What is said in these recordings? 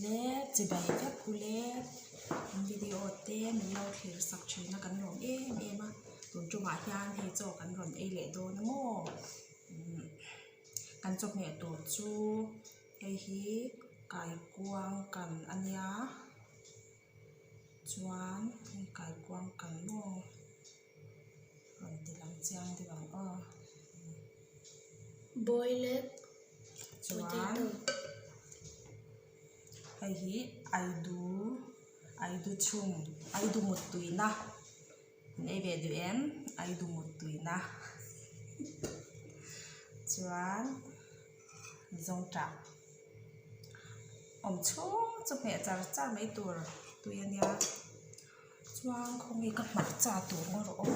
Le chibai vek u le in video te min lo thlir sak thin a kan lawm em em a tun tumah hian hei chaw kan rawn ei leh dawn a maw umm kan chawhmeh tur chu hei hi kaikuang kan a nia chuan hei kaikuang kan maw. Rawn ti lang chiang deuh ang aw. Boiled Chuan potato. Hei hi aidu aidu chhum aidu mut tuina an ei ve duh em aidu mut tuina chuan zawngṭah awm chhung chu hmeh char char mai tur tui a nia. Chuan khawnge ka hmarcha tur ngaw rawh aw.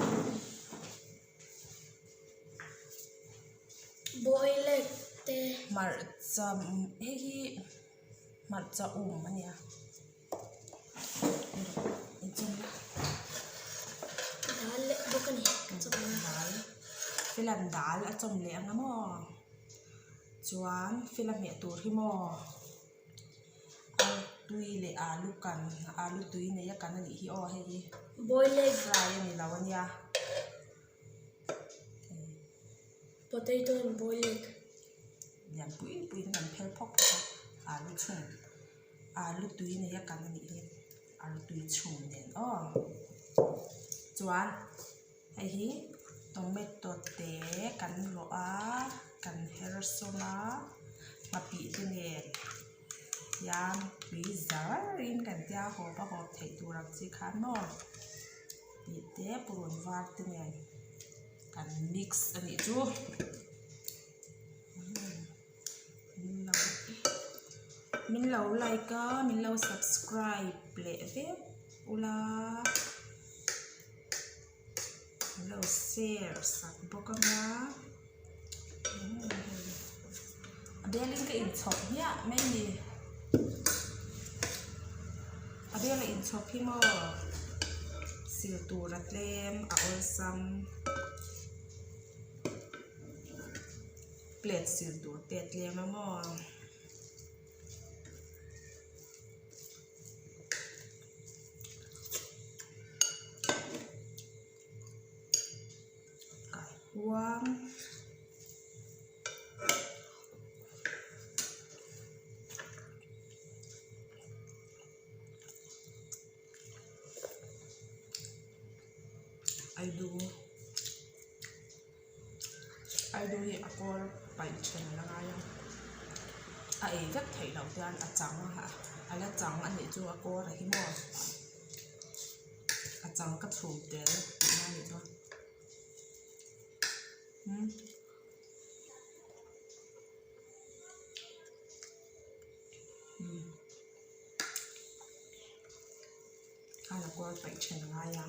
Boiled te. Hmarcha hei hi hmarcha um a nia. Inchawm la. Dal leh bawk a ni ka chawm a. Dal. Filan dal a chawm leh ang a maw. Chuan fila hmeh tur hi maw. A tui leh alu kan alu tui nei a kan a nih hi aw hei hi Boiled egg fry a ni lo a nia Potato and boiled egg lian pui pui in kan phel phawk phawk a alu chhum alu tui nei a kan a nih hi alu tui chhum nen aw chuan hei hi tomato te kan rawh a kan her sawm a nghapih te nen hian tui zar in kan tia hawp a hawp theih tur ang chi khan maw tih te purun var te nen kan mix a nih chu min lo min lo like a min lo subscribe leh vek ula. An lo share sak bawk ang a a belin ka inchhawp hmiah mai a ni a bela inchhawp hi maw sil tur a tlem a awlsam plate sil tur te a tlem a maw. Kaikuang aidu Aidu hi a kawl paih then a la ngai a, a ei vek theih loh hian a chang a a la chang a nih chu a kawl a hi maw a chang ka chhum tel tihna a nih chuan umm umm khan a kawl paih then a ngai a.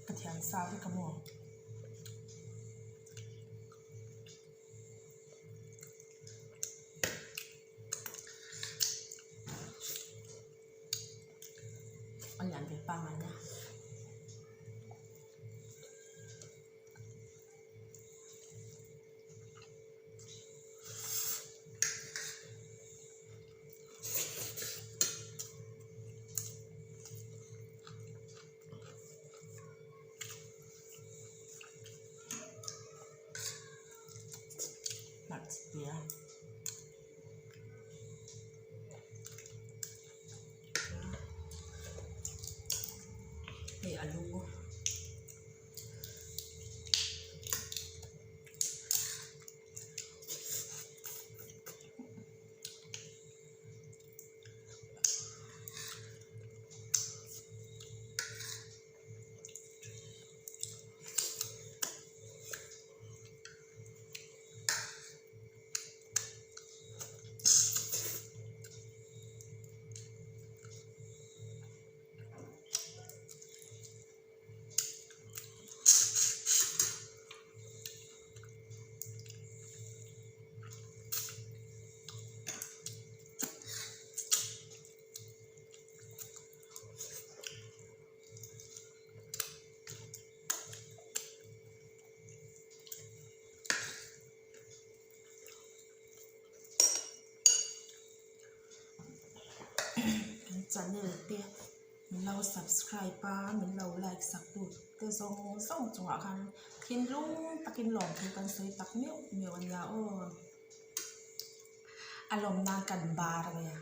Ka thiam sa vek a maw. A lian ve pangngai a. Hei alu. Channel te min lo subscribe a min lo like sak tu te zawng zawng chungah khan thinlung takin lawmthu kan sawi tak meuh meuh a nia aw a lawm nan kan bar a nia.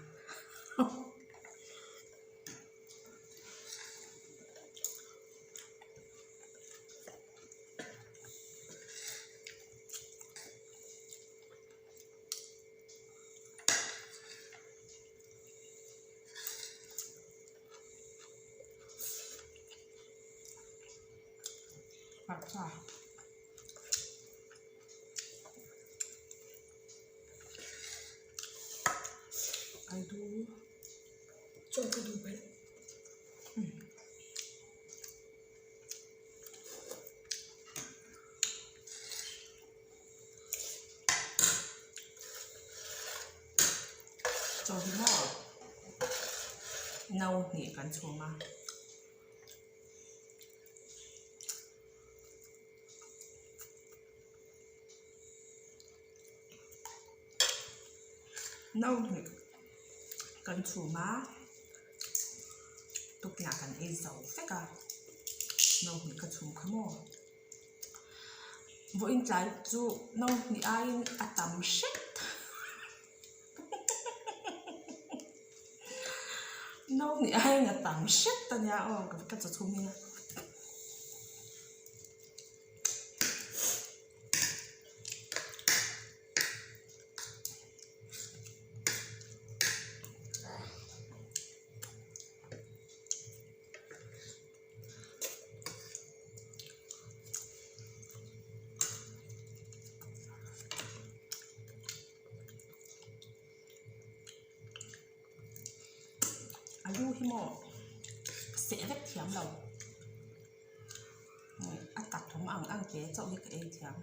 Hmarcha. I do. Chaw ka duh belh. Chaw hi maw no hnih kan chhum a. No hnih kan chhum a tuktinah kan ei zo vek a no hnih ka chhum kha maw. Vawiin tlai chu no hnih aiin a tam hret no hnih aiin a tam hret a nia aw ka chaw chhum hi a. Alu hi maw seh vek thiam lo a tak awm ang ang te chauh hi ka ei thiam.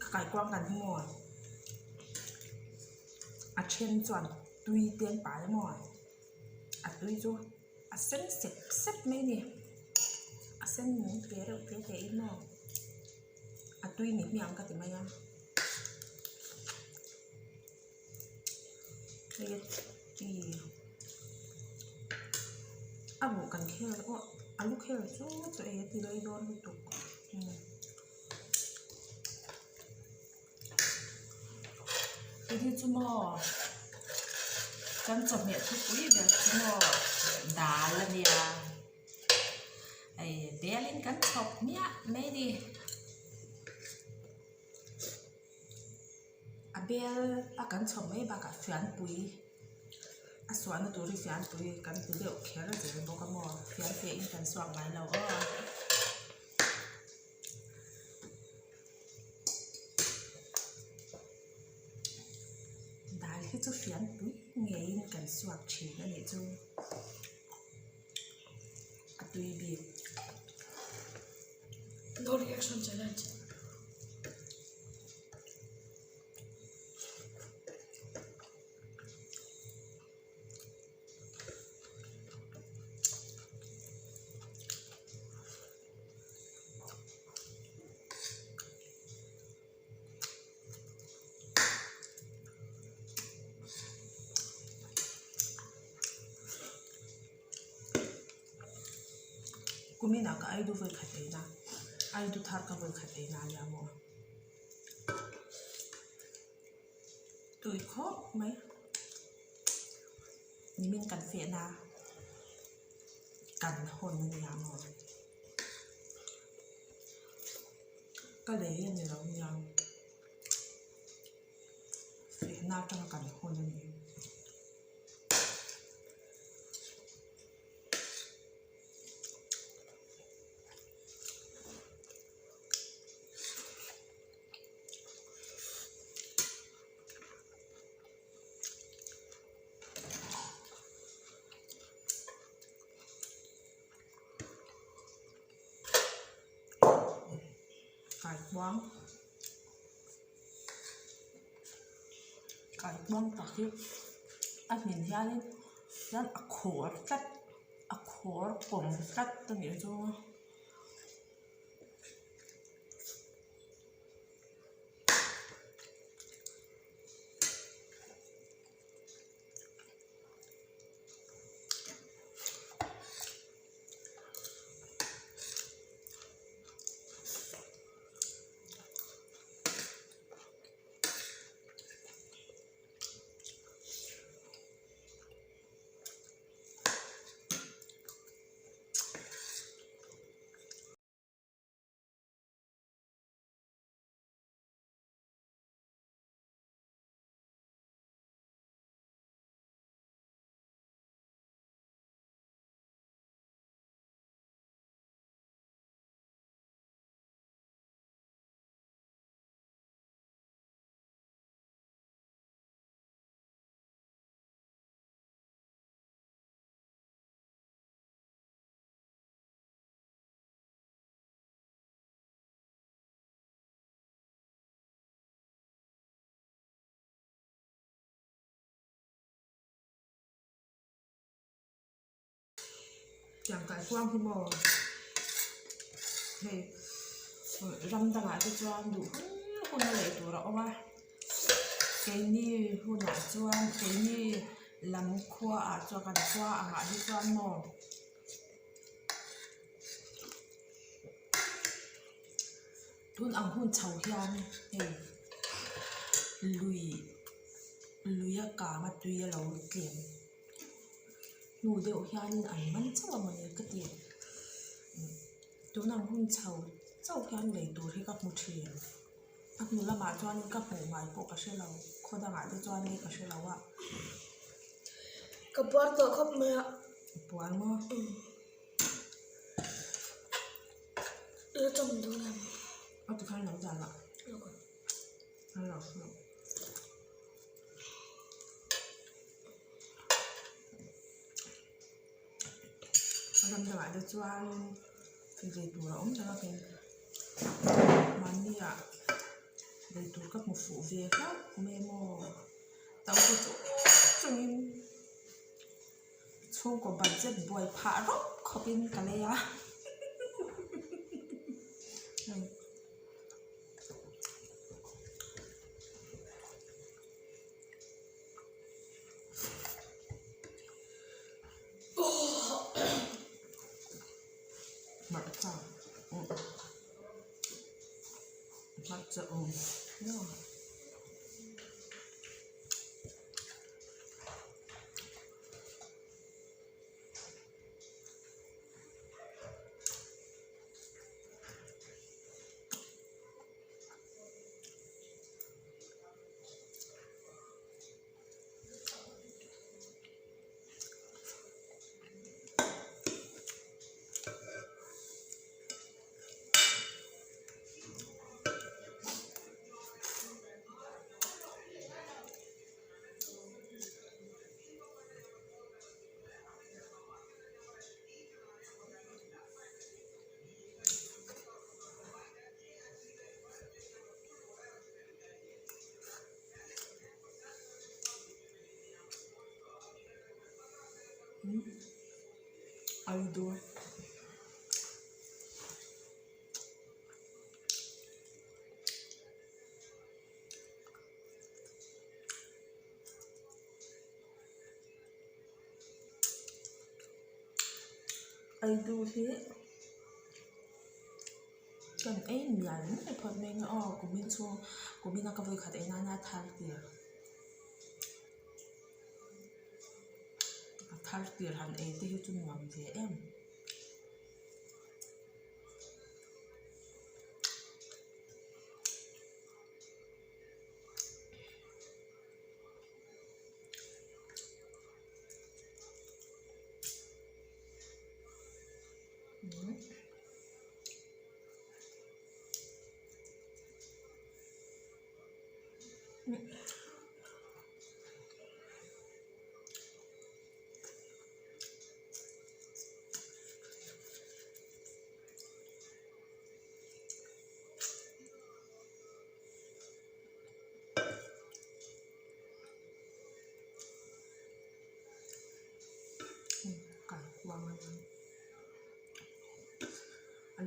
Ka kaikuang kan hi maw a then chuan tui te an pai maw a tui chu a sen sep sep mai a ni a sen nung te reuh te te in maw a tui ni hmiang ka ti mai a hei chi a ruh kan khel pawh a lu khel chu chaw ei a ti rei dawn lutuk umm. Hei chu maw kan chawhmeh thupui ber chu maw dal a nia hei belin kan chhawp hmiah mai a ni a bel a kan chhawp mai bakah fianpui a suahna tur hi fianpui kan ti deuh kher zel bawk a maw fianpui in kan suak ngai lo aw. Dal hi chu fian pui ngeiin kan suak thin a nih chu a tui bik. No reaction challenge. Kuminah ka aidu vawi khat eina aidu thar ka vawi khat eina a nia maw tui khawp mai nimin kan fehna kan hawn a nia maw. Ka lei a ni lo nia fehna atanga kan hawn a ni. Kaikuang. Kaikuang tak hi a hmin hianin chuan a khawr tlat a khawr kawm tlat a nih chu. Tiang kaikuang hi maw hei ram dangah te chuan duh hun hun a lei tur a awm a keini hunah chuan keini lam khua ah chuan kan khua angah hi chuan maw. Tun ang hun chho hian hei lui lui a kang a tui a lo tlem hnu deuh hianin an man chauh a mawni ka ti tun ang hun chho chauh hian lei tur hi ka hmu thin a hnu lamah chuan ka hmuh ngai pawh ka hre lo khaw dangah te chuan ka hre lo a. Ka puar tawh khawp mai a. Ka puar maw? Ila chawm dawn em? A ti khan lo dan a. A lo lo. A ram dangah te chuan lei tur a awm tak a kei mahni ah lei tur ka hmu fuh ve hlauh mai maw to te chung chungin chhungkaw budget buai phah rawp khawpin ka lei a. Hmarcha hmarcha awm nuam. Aidawn. Aidu hi kan ei mial mai phawt mai ang aw kumin chhung kumin a ka vawikhat ei nana thar tir a thar tir han ei te hi chu nuam ve em.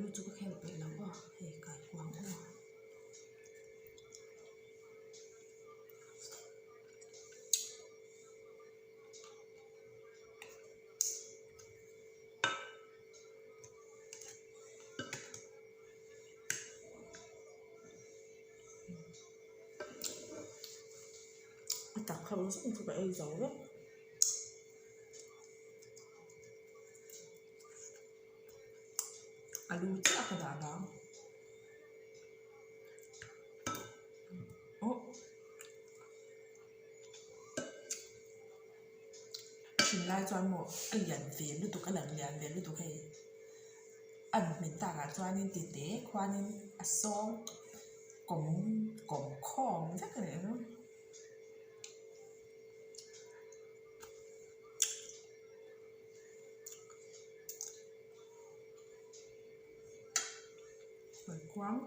Alu chu ka khel peih lo a hei kaikuang aw. A tak ho zawng chu ka ei zo vek. A lu chiah ka dah vang. Aw thinlai chuan maw a lian ve lutuk a lang lian ve lutuk hei a hmin takah chuanin tite khuanin a sawng kawm kawm khawm vek a ni ang. Kuang.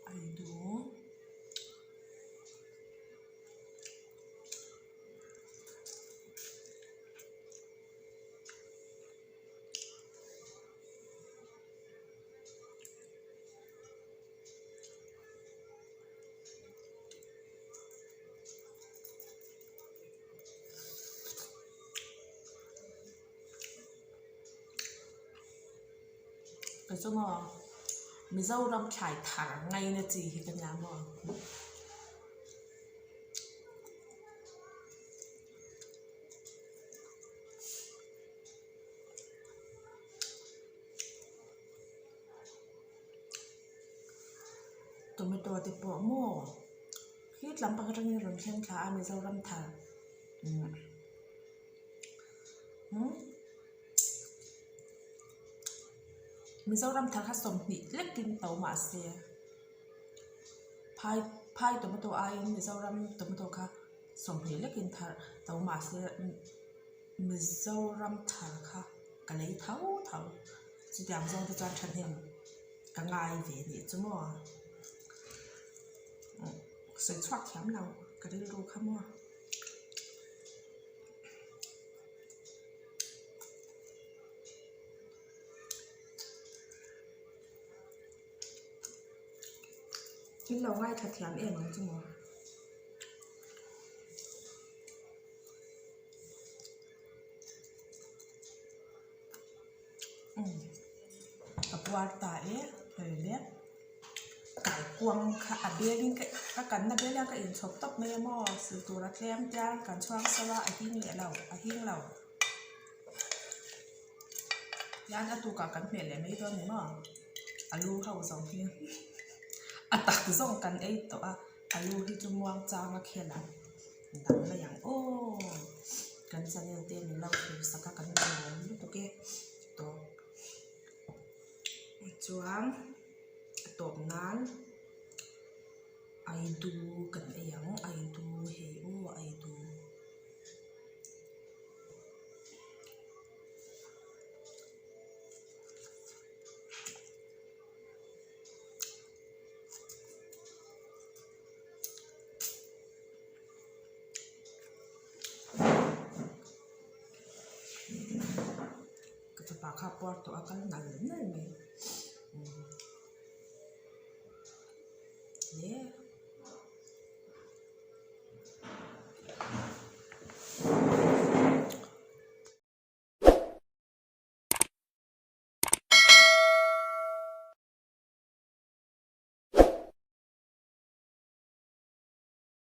Aidu. Ka chu maw Mizoram thlai thar ngaina chi hi ka nia maw. Tomato te pawh maw khi tlam pakhat atangin a rawn thleng thla a Mizoram thar umm umm Mizoram thar kha 20 lekin to mahse phai phai tomato aiin Mizoram tomato kha 20 lekin thar to mahse Mizoram thar kha ka lei tho tho chutiang zawng te chuan thahnem ka ngai ve nih chu maw sawi chhuak thiam lo ka rilru kha maw. In lo ngaithla thiam em ang chu maw. Umm ka puar ta e hei le kaikuang kha a belin ka ka kanna bel hian ka inchhawp tawp mai a maw sil tura tlem te a kan chhuang saw a a hing leh lo a hing lo tian a tukah kan hmeh leh mai dawn ni maw alu ho zawng hi a tak zawng kan ei tawh a alu hi chu muang chang a khel ang. Dang mai ang aw kan channel te min lo hrilh sak a kan lawm lutuk e tawp chuan a tawp nan aidu kan ei ang aidu hei aw aidu. Ka fapa kha puar tawh a kal nal nal mai.